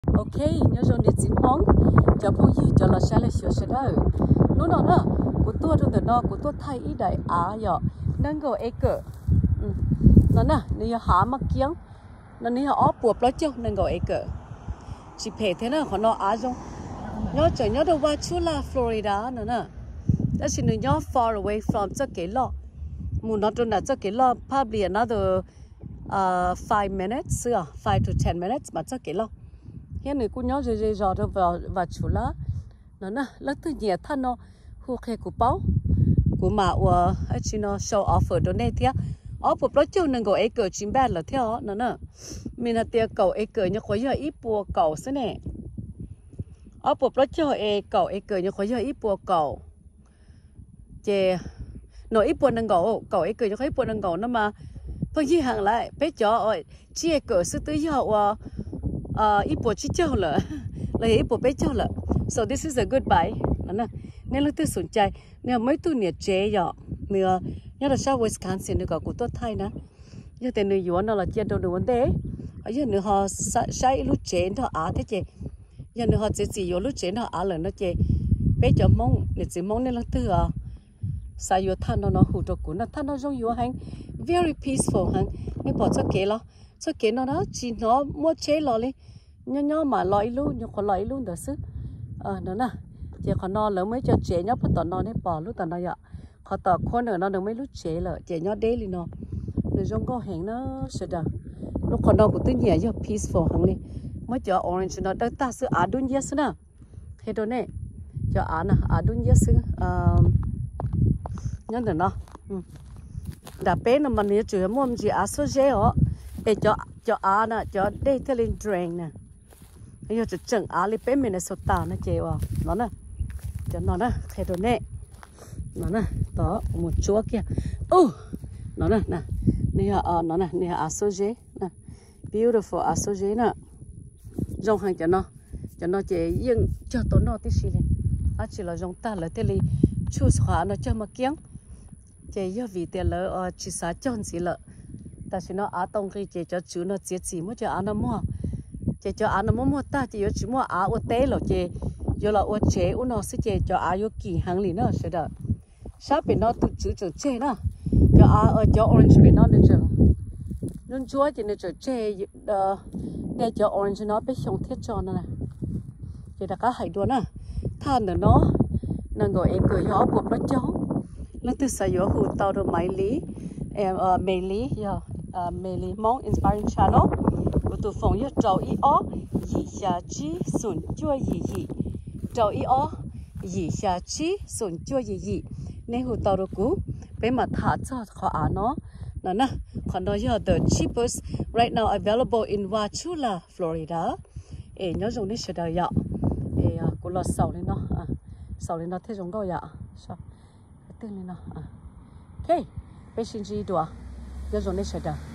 Ok, nyob zoo niam txiv Hmoob, cov phooj ywg, cov los saib los xyuas sawv daws. Hnub no na, kuv tuaj rau ntawm no kuv tuaj thaij ib daim av yom, nees nkaum acre. No na, nws yog hav maj kiab, no nws yog ob puas plaub caug nees nkaum acre. Tsis phem thiab na, qhov no av zoo. Nyob tseem nyob rau Wauchula, Florida no na, tab sis nws nyob far away from txoj kev loj. Mus no rau nram txoj kev loj probably another five minutes xwb, five to ten minutes mas txoj kev loj. Thiab nws kuj nyob ze ze zos rau Wauchula no na. Leej twg nyiam thaj no hu qhia kuv paub, kuv mam ua dab tsi no show offer rau nej thiab. Ob puas plaub caug nees nkaum acre tsis bad lawm thiab os no na. Means hais tias kaum acre nyuam qhuav yog ib puas kaum xwb ne. Ob puas plaub caug es kaum acre nyuam qhuav yog ib puas kaum. Ces no ib puas nees nkaum, kaum acre nyuam qhuav ib puas nees nkaum no mas pheej yig heev lawm. Peb cov tsib acre xwb twb yog ua ib puas tsib caug lawm, los yog ib puas peb caug lawm. So this is a good buy. Nej leej twg xum cai, nws muaj ib tug niam tsev yom, nws nyob rau sab Wisconsin, nws kom kuv tuaj thaij na. Yog tias nws yuav no los cia rau nws ua ntej, yog nws ho saib ib lub tsev nrog av thiab ces, yog nws ho txiav txim yuav lub tsev nrog av lawm no ces peb cov Hmoob, niam txiv Hmoob nej leej twg xav yuav thaj no no hu rau kuv no, thaj no zoo yuav heev, very peaceful heev. Nej pom txoj kev los, txoj kev no na tsis hnov muaj tsheb los li, nyob nyob mam los ib lub, nyuam qhuav los ib lub ntawd xwb no na. Ces qhov no lawv muaj ib co tsev nyob puag tom no, nej pom lub tom no yom, qhov tom corner no nws muaj ib lub tsev lawm ces nyob deb li no. Nws zoo nkauj heev na sawv daws. Lub qhov no kuv twb nyiam, yog peaceful heev li. Muab cov orange no dawb tag xwb, av dub nciab xwb na. Qhia rau nej, cov av na av dub nciab xwb. Nyob ntawm no, nram peb no mas nws yuav tsum yog muaj ntsis av xuab zeb os. Es cov av na cov dej thiaj li drain na. Yog tseem tseem av li peb Minnesota no ces no na, cov no na qhia rau nej. No na, tod mus tsuab kiag. No na, nws yog, no na nws yog av xuab zeb, beautiful av xuab zeb na. Zoo heev cov no. Cov no ces yeej cog tau noj tib si li. Dab tsi los zoo tag lawv thiaj li choose qhov av no cog maj kiab. Ces yog vim tias lawv tsis xav cog ntxiv lawm. Tam sim no av tau nqi ces cov tswv no txiav txim muab cov av no muag. Ces cov av no muab muag tag ces yuav tsis muaj av ua teb lawm ces yuav los ua tsev ub no xwb ces cov av yuav kim heev li na sawv daws. Sab pem no tus tswv tseem tseg na. Cov av, cov orange pem no nws tseem ntsuab ntsuab ces nws tseem tseg. De cov orange no peb xyoo thiaj tso no na. Ces rov qab hais dua na, thaj ntawm no nees nkaum acre yog ob puas plaub caug. Leej twg xav yuav hu tau rau Maiv Lis, Maiv Lis yog Maiv Lis Hmoob Inspiring Channel. Kuv tus phone yog rau ib ob yim xya tsib xoom cuaj yim yim, rau ib ob yim xya tsib xoom cuaj yim yim. Nej hu tau rau kuv, peb mam tham txog qhov av no. No na, qhov no yog the cheapest right now available in Wauchula, Florida. Es nyob zoo nej sawv daws yom. Es kuv los xaus li no, xaus li no thiaj zoo nkauj yom. Twg li no. Ok, peb sib ntsib dua. Nyob zoo nej sawv daws.